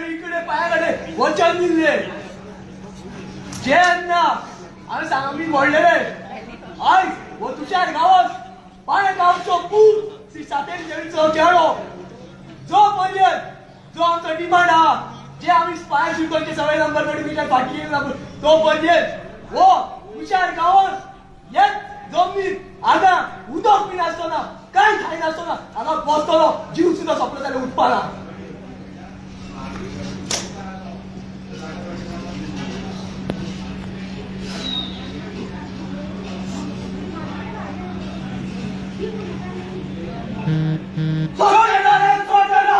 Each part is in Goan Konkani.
देवी कडे पांया कडेन वचन दिल्लें जेन्ना हांवें सांग आमी मोडलेले आयज हो तुषार गांवस पांय गांवचो पूत श्री सातेरी देवीचो चेडो जो पर्यंत जो आमचो डिमांड आहा जे आमी स्पायर शिकोवचे सगळे नंबर नोटिफिकेशन फाटली नंबर तो पर्यंत हो तुषार गांवस हेच जमनीर हांगा उदक बी नासतना कांय खायनासतना हांगा बसतलो जीव सुद्दां सोंपलो जाल्यार उठपाना. सोडणार सोडणार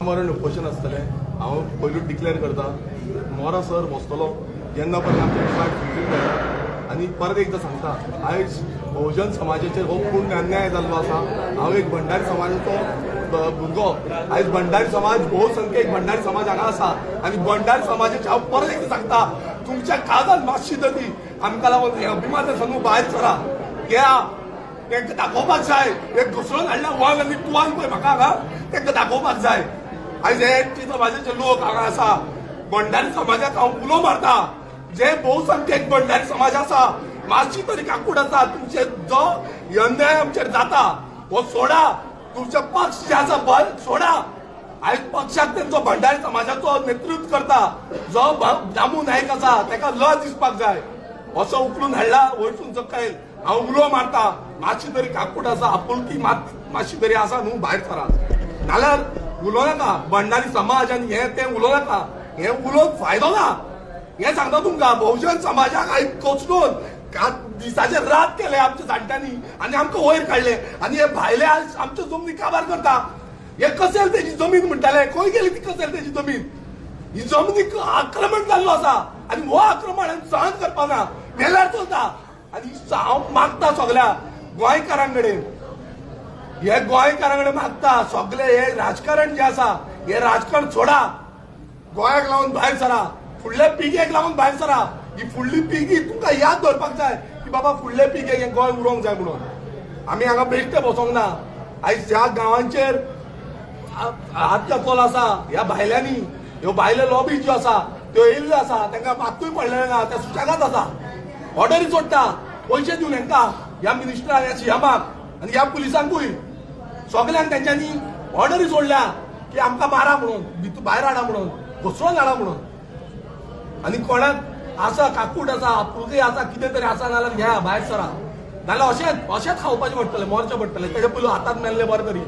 मरण उपोशण आसतलें. हांव पयलूच डिक्लेअर करता, मोरो सर बसतलो जेन्ना पर्यंत आमचे डिमांड फुलफील जायना. आनी परत एकदां सांगता, आयज बहुजन समाजाचेर हो पूर्ण अन्याय जाल्लो आसा. हांव एक भंडारी समाजाचो भुरगो. आयज भंडारी समाज बहुसंख्यक भंडारी समाज हांगा आसा आनी भंडारी समाजाचे हांव परत एकदां सांगता, तुमच्या काळजान मातशी तरी आमकां लागून हे अभिमान आसा न्हू, भायर सरा घ्या. तांकां दाखोवपाक जाय, एक घुसळून हाडल्या वन आनी टुवान पळय म्हाका हांगा तांकां दाखोवपाक जाय. आयज हे एसटी समाजाचे लोक हांगा आसा. भंडारी समाजाक हांव उलो मारता, जे बहुसंख्यक भंडारी समाज आसा, मातशी तरी काकूट आसा, तुमचे जो अन्याय आमचेर जाता हो सोडा. तुमचे पक्ष जे आसा बंद सोडा. आयज पक्षाक तेंचो भंडारी समाजाचो नेतृत्व करता जो दामू नायक आसा, ताका लज दिसपाक जाय. असो उखलून हाडला वयरसून सकयल. हांव उलो मारता, मातशी तरी काकूट आसा, आपुलकी मातशी तरी आसा न्हू, भायर सरा. नाल्यार उलोवं नाका भंडारी समाज आनी हें तें उलोवं नाका. हें उलोवन फायदो ना, हें सांगता तुमकां. बहुजन समाजाक आयज कोसळून दिसाचे रात केले आमच्या जाणट्यांनी आनी आमकां वयर काडले आनी हे भायले आज आमच्या जमनी काबार करता. हे कसेल तेजी जमीन म्हणटाले, खंय गेली ती कसेल तेजी जमीन? ही जमनीक आक्रमण जाल्लो आसा आनी हो आक्रमण आमी सहन करपा ना, मेल्यार चलता. आनी हांव मागता सगल्या गोंयकारां कडेन, हे गोंयकारां कडेन मागता, सगळे हे राजकारण जे आसा हे राजकारण सोडा. गोंयाक लागून भायर सरा, फुडल्या पिळगेक लागून भायर सरा. ही फुडली पिळगी तुमकां याद दवरपाक जाय की बाबा फुडले पिळगेक हें गोंय उरोंक जाय म्हणून. आमी हांगा बेश्टे बसोंक ना. आयज ज्या गांवांचेर हात घातलो आसा ह्या भायल्यांनी, ह्यो भायले लॉबी ज्यो आसा त्यो येयल्ल्यो आसा, तांकां मात्तूय पडलेलें ना. त्या सुशेगाद आसा, ऑर्डरी सोडटा पयशे दिवन हेंकां, ह्या मिनिस्टराक, ह्या सीएमाक आनी ह्या पुलिसांकूय, सगल्यांक तेंच्यांनी ऑर्डरी सोडल्या की आमकां मारा म्हणून, भितर भायर हाडा म्हणून, घुसळोन हाडा म्हणून. आनी कोणाक आसा काकूट आसा, आपुलकी आसा, कितें तरी आसा जाल्यार घ्या भायर सरा. नाल्यार अशेंच अशेंच खावपाचें पडटलें, मरचें पडटलें. तेजे पयलू हातात मेल्लें बरें तरी.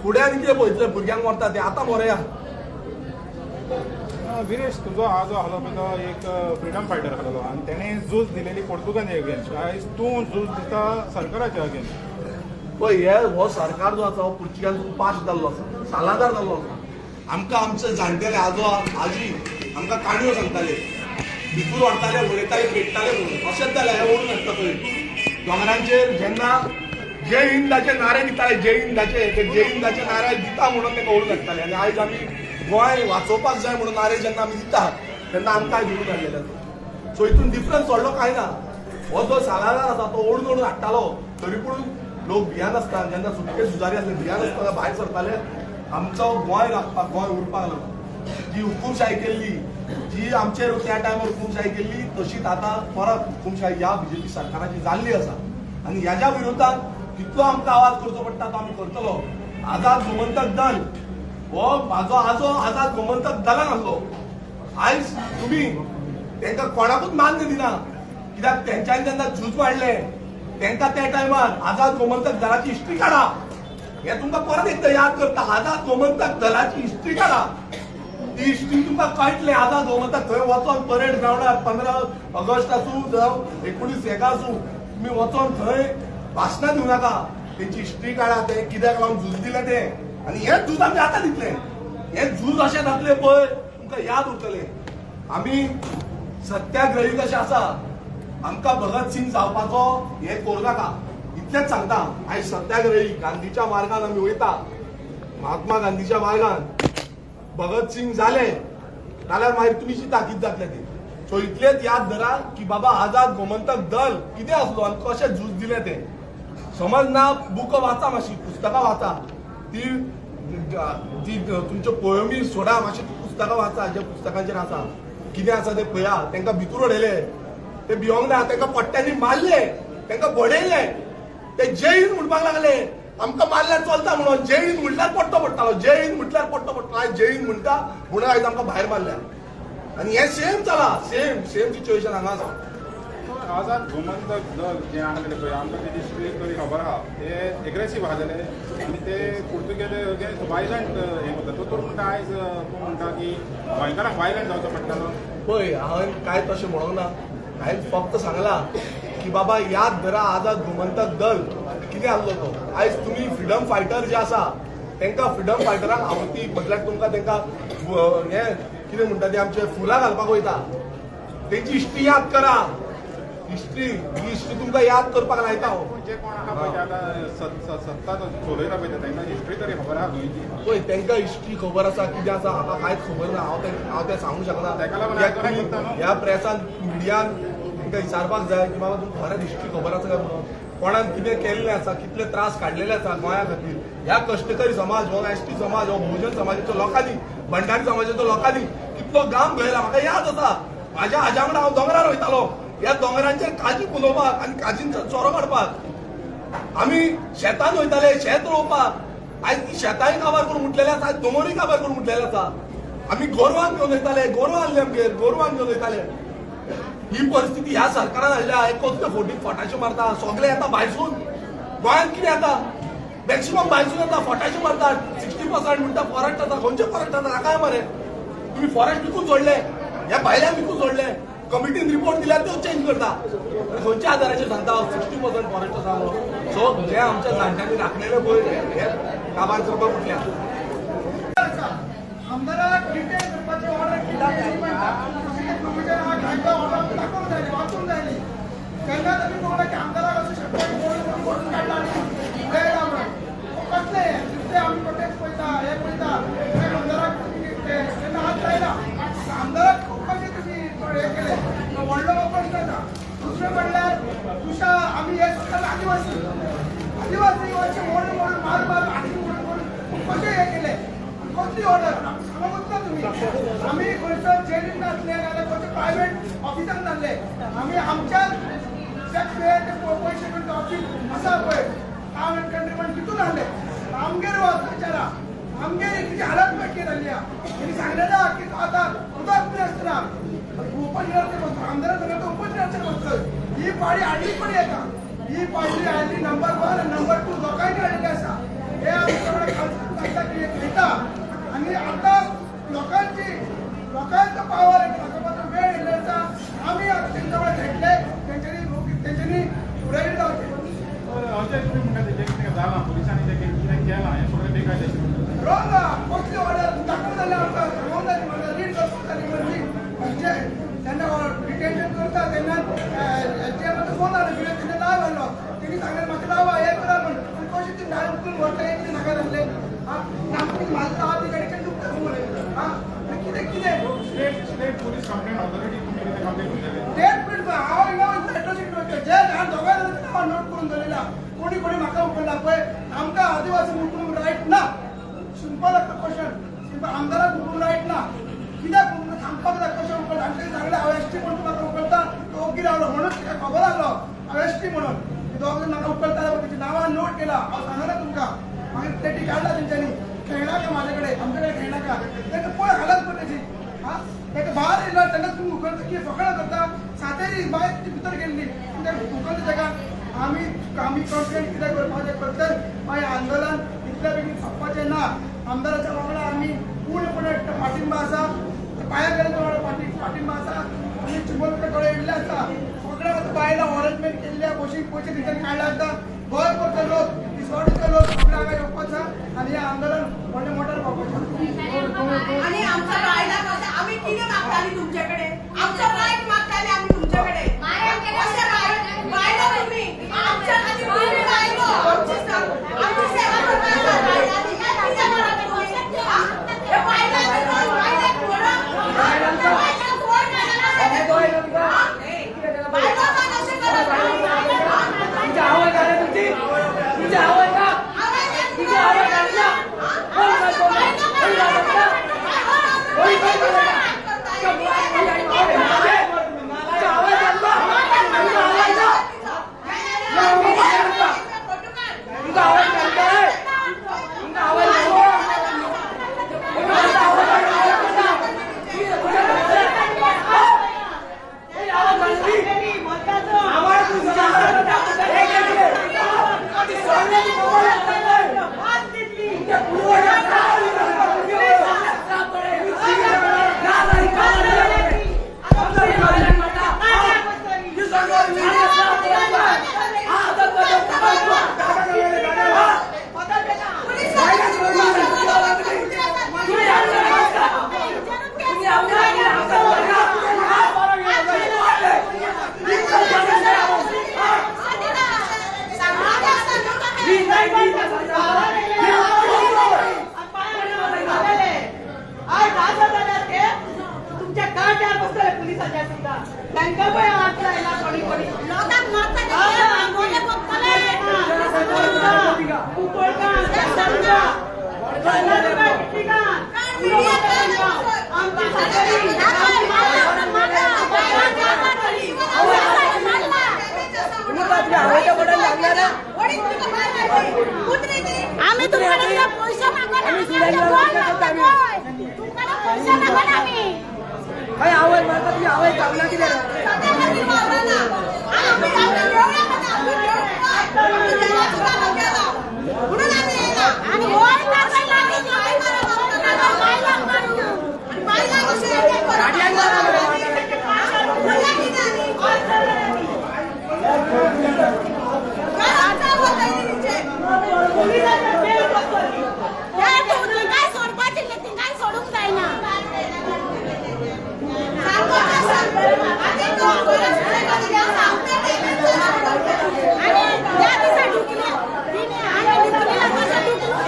फुडें आनी कितें पळयतलें? भुरग्यांक मरता ते आतां मरोया. विरेश, तुजो आजो आहलो पळय तो एक फ्रिडम फायटर आहलो आनी तेणें झूज दिलेली पोर्तुगाजा अगेन्स्ट. आयज तूं झूज दिता सरकाराच्या अगेन्स्ट. पळय, हे हो सरकार जो आसा हो पुर्तुगाजांतून पास जाल्लो आसा, सालादार जाल्लो आसा. आमकां आमचे जाणटेले आजो आजी आमकां काणयो सांगताले, भितूर व्हरताले, उलयताले, पेटताले म्हणून. अशेंच जालें. हें ओडून हाडटा पळय दोंगरांचेर जेन्ना जय हिंदाचे नारे दिताले, जय हिंदाचे, ते जय हिंदाचे नारे दिता म्हणून तांकां ओडून हाडटाले. आनी आयज आमी गोंय वाचोवपाक जाय म्हणून नारे जेन्ना आमी दिता तेन्ना आमकां घेवन हाडलेले आसा. सो हितून डिफरन्स व्हडलो कांय ना. हो जो सालादार आसा तो ओडून ओडून हाडटालो, तरी पूण लोक भियानासतना, जेन्ना सुटके झुजारी आसले, भियानासतना भायर सरताले आमचो गोंय राखपाक, गोंय उरपाक लागून. जी हुकुमशाही केल्ली, जी आमचेर त्या टायमार हुकुमशाही केल्ली, तशीच आतां परत हुकुमशाही ह्या बीजेपी सरकाराची जाल्ली आसा. आनी ह्याच्या विरोधात कितलो आमकां आवाज करचो पडटा तो आमी करतलो. आझाद गोमंतक दल हो म्हाजो आजो आझाद गोमंतक दलान आसलो. आयज तुमी तांकां कोणाकूच मान्य दिना, कित्याक तेंच्यांनी जेन्ना झूज मांडलें तांकां त्या टायमार आझाद गोमंतक दलाची हिस्ट्री काडा. हे तुमकां परत एकदां याद करता, आझाद गोमंतक दलाची हिस्ट्री काडा. ती हिस्ट्री तुमकां कळटलें. आझाद गोमंतक थंय वचोन परेड ग्रावंडार 15 ऑगस्ट आसूं जावं 19 हेका आसूं, तुमी वचोन थंय भाशणां दिवं नाका. तेंची हिस्ट्री काडा, ते कित्याक लागून झूज दिलें तें. आनी हेच झूज आमी आतां दितले. हे झूज अशें जातलें पळय, तुमकां याद उरतलें. आमी सत्याग्रही कशें आसा, आमकां भगत सिंग जावपाचो हे करूं नाका, इतलेंच सांगता. आयज सत्याग्रही गांधीच्या मार्गान आमी वयता, महात्मा गांधीच्या मार्गान. भगत सिंग जाले जाल्यार मागीर तुमी चिंता कितें जातलें तें. सो इतलेंच याद धरा की बाबा आझाद गोमंतक दल कितें आसलो आनी कशें झूज दिलें तें. समज ना, बुक वाचा, मातशी पुस्तकां वाचा, ती ती तुमच्यो पोयमी सोडा, मातशी पुस्तकां वाचा. ज्या पुस्तकांचेर आसा कितें आसा तें पळया. तांकां भितूर उडयले, ते भिवंक ना, तांकां पट्ट्यांनी मारले, तांकां बडयले, ते जय हिंद म्हणपाक लागले. आमकां मारल्यार चलता म्हणून जय हिंद म्हटल्यार पट्टो पडटालो, जय हिंद म्हटल्यार पट्टो पडटालो. आयज जय हिंद म्हणटा म्हणून आयज आमकां भायर मारल्या. आनी हें सेम चला, सेम सेम सिच्युएशन हांगा आसा. आझाद गोमंतक दल जें आसलेलें पळय, आमकां तेजी हिस्ट्री तरी खबर आहा. ते एग्रेसीव आसलेले आनी ते पुर्तुगेज अगेन्स्ट वायलंट हें करता. तो म्हणटा, आयज तूं म्हणटा की गोंयकारांक वायलंट जावचो पडटलो. पळय, हांवें कांय तशें म्हणूंक ना. हांवें फक्त सांगलां की बाबा याद धरा आझाद गोमंतक दल कितें आसलो तो. आयज तुमी फ्रिडम फायटर जे आसा तांकां, फ्रिडम फायटरांक आवडटी म्हटल्यार तुमकां तांकां हें कितें म्हणटा ते, आमचे फुलां घालपाक वयता. तेंची हिस्ट्री याद करा. हिस्ट्री, ही हिस्ट्री तुमकां याद करपाक लायता हांव. पूण जे कोण आहा पळय ते आतां सत्ता चलयता पळय, तांकां हिस्ट्री तरी खबर आहा गोंयची? पळय, तांकां हिस्ट्री खबर आसा कितें आसा म्हाका कांयच खबर ना. हांव तें सांगूंक शकना. ताका लागून कित्याक हांव करता न्हू. ह्या प्रेसान, मिडियान तांकां विचारपाक जाय की बाबा तुमकां खरेंच हिस्ट्री खबर आसा काय म्हणून, कोणान कितें केल्लें आसा, कितले त्रास काडलेले आसा गोंया खातीर. ह्या कश्टकरी समाज, हो एसटी समाज, हो बहुजन समाजाचो लोकांनी, भंडारी समाजाचो लोकांनी कितलो घाम गळयला. म्हाका याद आसा, म्हाज्या आजा वांगडा हांव दोंगरार वयतालो. ह्या दोंगरांचेर काजी पुंजोवपाक आनी काजींचो चोरो काडपाक आमी शेतान वयताले, शेत रोवपाक. आयज ती शेतांय काबार करून उठलेले आसा, आयज दोंगरूय काबार करून उठलेले आसा. आमी गोरवांक घेवन वयताले, गोरवां आहली आमगेर, गोरवांक घेवन वयताले. ही परिस्थिती ह्या सरकारान हाडल्या. हे कसले फोटी फटाश्यो मारता. सगळे येता भायरसून. गोंयांत कितें येता? मॅक्सिमम भायरसून येता, फटाश्यो मारता. 60% म्हणटा फॉरेस्ट आसा. खंयचे फॉरेस्ट आसा काय मरे? तुम्ही फॉरेस्ट विकून सोडले, ह्या भायल्यान विकून सोडले. कमिटीन रिपोर्ट दिल्यार त्यो चेंज करता. आनी खंयच्या आधाराचेर सांगता 60% फॉरेस्ट आसा म्हणून? सो जे आमच्या जाणट्यांनी राखलेले पळय, हे काबार करपाक उठल्या. आमदाराक डिटेन करपाची ऑर्डर केली म्हणटा. तशें ते प्रोविजन आहा, तांकां ऑर्डर दाखोवंक जाय, वाचूंक जाय. तेन्नाच आमी पळोवना की आमदाराक असो शब्द मोडून मोडून मोडून काडला आनी उडयला म्हणून. कसलें हें? ते आमी प्रोटेस्ट पळयता, हें पळयता, ते आमदाराक तुमी तेन्ना हात लायना. आमदाराक खूब कशें तुमी हें केलें, व्हडलो प्रश्न आसा. दुसरें म्हणल्यार तुषा, आमी हे सगळे आदिवासी, आदिवासी अशे मोडून मोडून, मारून मारून, आनी मोडून मोडून कशें हें केलें? कसली ऑर्डर सांगूच ना तुमी. आमी खंयसर जेलीन नासले, नाजाल्यार खंयच्या प्रायवेट ऑफिसान नासले. आमी आमच्या ते पयशे घेवन ऑफिस आसा पळय, टावन अँड कंट्री पण, तितून हाडले. आमगेर वच विचारा, आमगेर कितें हालत पळय कितें जाल्ली आहा. तेणी सांगलें ना की आतां उदक बी आसतना उपजिल्ल्याचेर बसतो, आमदारा सगळं तो उपजिल्ल्याचेर बसतो. ही पाळी हाडली पण येता, ही पाळी हाडली नंबर 1 आनी नंबर 2 लोकांनी हाडलेली आसा. हे आमी सगळें सांगता की घेता आनी आतां लोकांची, लोकांचो पावर दाखोवपाचो वेळ येयल्लो आसा. आमी आतां तेंच्या कडेन भेटले, तेंच्यांनी तेंच्यांनी फुडें जावचें. अशें तुमी म्हणटा, जें कितें जालां, पुलिसांनी जें कितें केलां, हें सगळें बेकायदेशीर म्हणटा. रॉंग. कसली ऑर्डर दाखोवंक जालें आमकां, सांगूंक जाय, म्हाका रीड करपाक जाय. म्हणजे म्हणजे जेन्ना डिटेन्शन करता तेन्ना जे म्हाका फोन आलो, कित्याक तेन्ना लाव आयलो, तेणी सांगलें म्हाका लावा हें करा म्हण. आनी कशें ती नाय उखलून व्हरता, हें कितें नाका जाल्लें? आं, नाका मारता आहा ती गाडी दुखता समोर. आं, कितें कितें? स्टेट पुलीस कंप्लेंट ऑथॉरिटी तुमी कितें कंप्लेंट दिलेली? स्टेट पुलीस, हांव हिंगा एट्रोसिटी जे हांव दोगांय जाणांची नांवां नोट करून दवरलेली. कोणी कोणी म्हाका उखल्ला पळय, आमकां आदिवासी उखलूंक रायट ना. Simple question, simple. आमदाराक उखलूंक रायट ना. कित्याक उखलूंक सांगपाक जाय कशें उखलता. आनी तेणी सांगलें, हांव एसटी म्हणून म्हाका उखलता. तो ओगी रावलो म्हणून ताका खबर आसलो हांव एसटी म्हणून. दोग जाण म्हाका उखलता, तेची नांवां नोट केला. हांव सांगना तुमकां. मागीर प्लेटी काडला तेंच्यांनी. खेळनाका म्हाजे कडेन, आमचे कडेन खेळनाका. ताका पळय हालत पळय तेजी. हा, ताका भायर येयलो तेन्ना तुमी उखलता की फकणां करता. सातेरी बाय ती भितर गेल्ली, उखलता ताका. आमी आमी कंप्लेन कित्याक करपाचें करतात. मागीर आंदोलन इतल्या बेगीन सोंपपाचें ना. आमदाराच्या वांगडा आमी पूर्णपणे पाठिंबा आसा, पांया कडेन वांगडा पाठिंबा आसा. आमी चिंबलकर कडेन येयल्ले आसा. सगळ्या आतां बायलां अरेंजमेंट केल्ल्या, बशीक पयशे तेंच्यांनी काडले. आतां गोंयभरचे लोक. तिसवाडीचे लोक सगळे हांगा येवपाचे आनी हें आंदोलन व्हडलें मोटर पावपाचें. आणि आमच्या बायलांक अशें आमी कितें मागताली तुमचे कडेन, आमचो रायट मागताली आमी तुमचे कडेन. अशें रायट बायलो तुमी आमच्या खातीर, तुमी बायलो आमची आमची सेवा करपाक आसा बायलांनी. कितें करप तुमी? हे बायलांक बायलांक बायलांक कोण बायलो अशें करप? तुमची आवय का रे तुमची? तुमची आवय का? तुमची आवय का रे? कोण काय कोण? कोण काय कोण? कोण काय तुमची आवय का तुमका? तुमची आवय का? तुमका आवय का रे? तुमका आवय का? तुमका आवय का? तुमच्या काट्यार बसतले पुलिसाच्या सुद्धा, तांकां पळय हात लायला कोणी कोणी. लोकांक मारता ते आंगोले बघतले. आम्ही तुमकडे पैसे मागून, तुमकडे पैसे मागून आम्ही काय आवय मारता तुझी आवय चांगला किती? आणि होय कारवाई लागली बायलांक मारू. हे तूं तिंकाय सोडपाची, तिंकाय सोडूंक जायना. आणि त्या दिसा ढुकले तिने आणि ढुकलेला कसं ढुकलून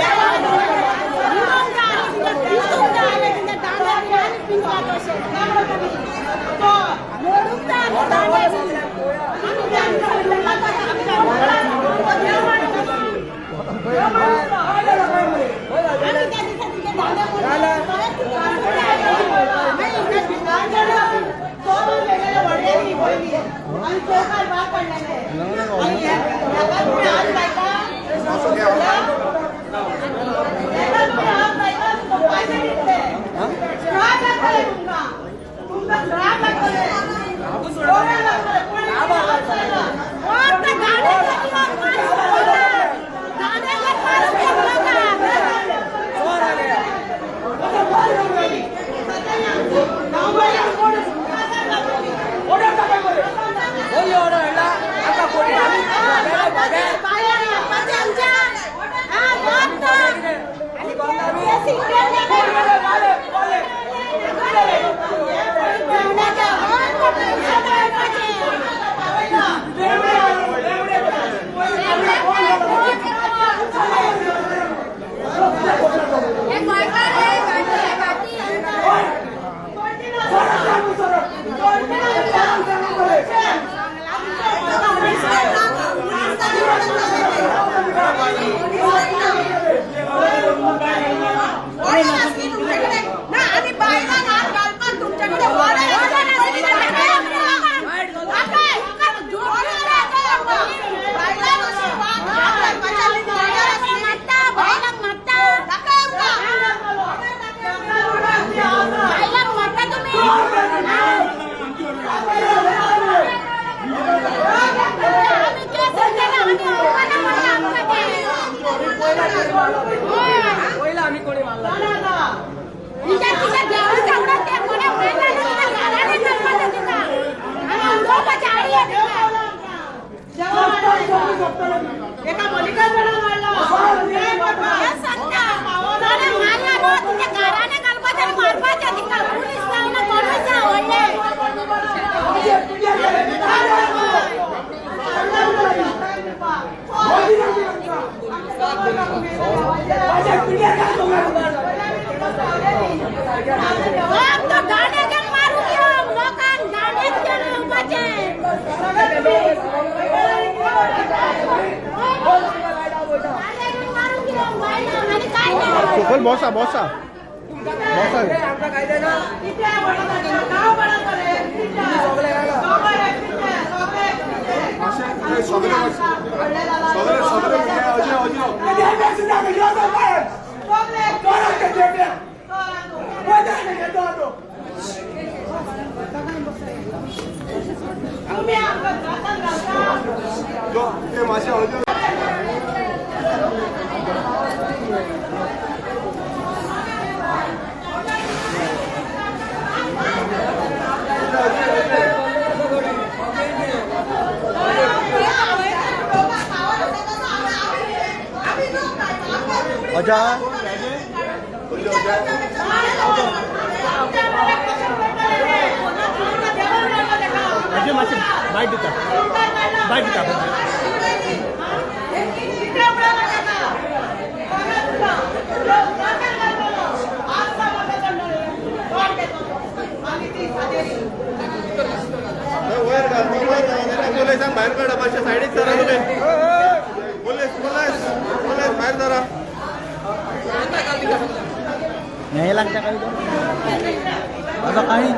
उडोवंक जाय आनी तिच्या पितूंक जाय आनी तिच्या दांड्यार आनी पिंजपाक अशें मोडूंक जाय आनी दांड्यार. आमी त्या दिसा ढुकला तशें आमी आमी त्या दिसा तिच्या दांड्यार मोडले. परत तिका होय ऑर्डर हाडला आता कोणी तुमच्याकडे पयला आम्ही कोणी मारला? तिच्या तिच्या देवाच्या आवडात ते कोणा मारला तिच्या घराने जन्माचं तिका आणि उडोवपाची आडी आहे तिका. एका मलिका जणांना मारला. तो दांडे घेवन मारूंक यो लोकांक दांडेच घेवन येवपाचें. दांडे घेवन मारूंक यो बायलांक आनी काय ना. सोकल बोसा बोसा बोसा. मातशें सगळे सगळे सगळे अजय अजय. तुम्ही आमकां त्रासान घालता. जो ते मातशें अजय. बायट दिता बायट दिता. वयर घाल, वयर घाल. पोलिसांक भायर काडा मातशें सायडीक सरा तुमी. पोलीस पोलीस पोलीस भायर सरा. नाही लागता काही आता काही.